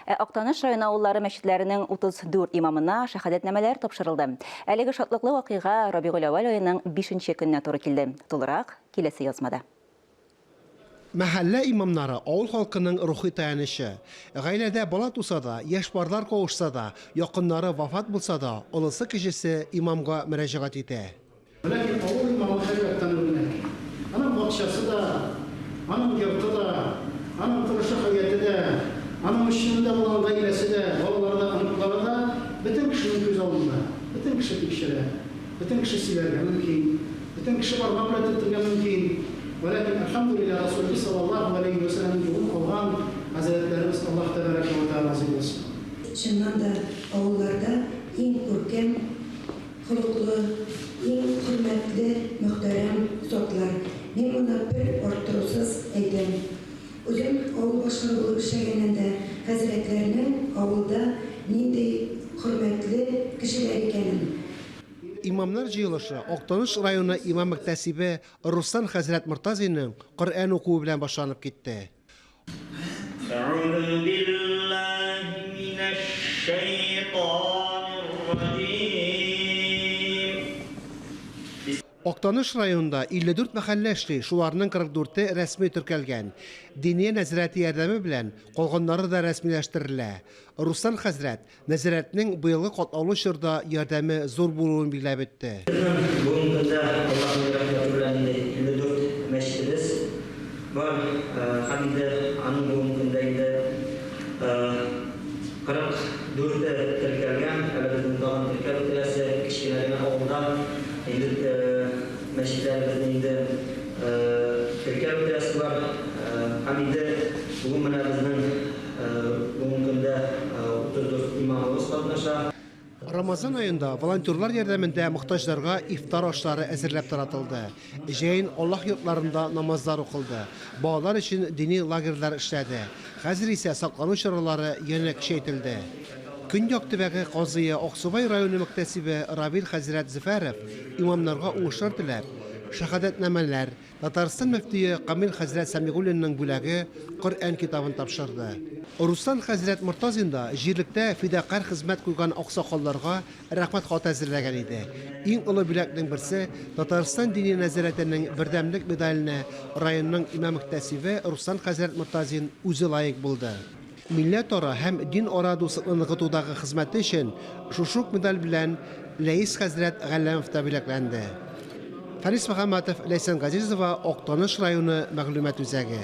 Ә Актаныш районы авыллары мәчетләренең 34 имамына шәһадәтнамәләр тапшырылды. Әлеге шатлыклы вакыйга Рабигуль-әүвәл аеның бишенче көненә туры килде. Тулырак, киләсе язмада. Мәхәллә имамнары, авыл халкының рухи таянычы. Гаиләдә бала туса да, яшь парлар кавышса да, якыннары вафат булса да, олысы-кечесе имамга мөрәҗәгать итә. Ләкин авыл имамы һәрьяктан үрнәк. Аның бакчасы да, аның йорты да, аның торышы-хәяте дә, аның эчендә булган гаиләсе дә, балалары да, оныклары да бөтен кешенең күз алдында. Бөтен кеше тикшерә, бөтен кеше сөйләргә мөмкин, бөтен кеше бармак белән төртергә мөмкин. Вәләкин, әлхәмдүлилләһ, Расүлебез салләллаһу галәйһи вә сәлләмнең юлын алган хәзрәтләребез Аллаһ тәбәрәкә вә тәгалә разый булсын. Чыннан да, авылларда иң күркәм Холыклы, иң хөрмәтле, мөхтәрәм затлар. Мин моны бер арттырусыз әйтәм. Үзем авыл башлыгы булып эшләгәннән дә хәзрәтләрнең авылда нинди хөрмәтле кешеләр икәнен. Имамнар җыелышы Актаныш районы имам-мөхтәсибе Руслан хәзрәт Мортазинның Коръән укуы белән башланып китте. Актаныш районында 54 мәхәллә эшли, шуларның 44-е рәсми теркәлгән. Диния нәзарәте ярдәме белән калганнары да рәсмиләштерелә. Руслан хәзрәт, Нәзарәтнең быелгы катлаулы чорда ярдәме зур булуын билгеләп үтте. Безнең бүгенге көндә Аллаһның рәхмәте белән инде 54 мәчетебез бар һәм инде аның бүгенге көндә инде 44-е теркәлгән, әле безнең тагын теркәп үтерәсе, кечкенә генә авылда инде мәчетләребезне инде теркәп үтерәсе бар һәм инде бүген менә безнең Бүгенге көндә 34 имамыбыз катнаша. Рамазан аенда волонтерлар ярдәмендә мохтаҗларга ифтар ашлары әзерләп таратылды. Җәен Аллаһ йортларында намазлар укылды. Балалар өчен дини лагерьлар эшләде. Хәзер исә саклану чаралары янә көчәйтелде. Көньяк төбәге казые, Аксубай районы мөхтәсибе Равил хәзрәт Зөфәров имамнарга уңышлар теләп, шәһадәтнамәләр, Татарстан мөфтие Камил хәзрәт Сәмигуллинның бүләге, Коръән китабын тапшырды. Руслан хәзрәт Мортазин да җирлектә фидакарь хезмәт куйган аксакалларга Рәхмәт хаты әзерләгән иде. Иң олы бүләкнең берсе, Татарстан Диния нәзарәтенең Бердәмлек медаленә районның имам-мөхтәсибе Руслан хәзрәт Мортазин үзе лаек булды. Милләтара һәм дин-ара дуслыкны ныгытудагы хезмәте өчен шушы ук медаль белән Ләис хәзрәт Галләмов та бүләкләнде. Фәнис Мөхәммәтов, Ләйсән Газизова, Актаныш районы мәгълүмат үзәге.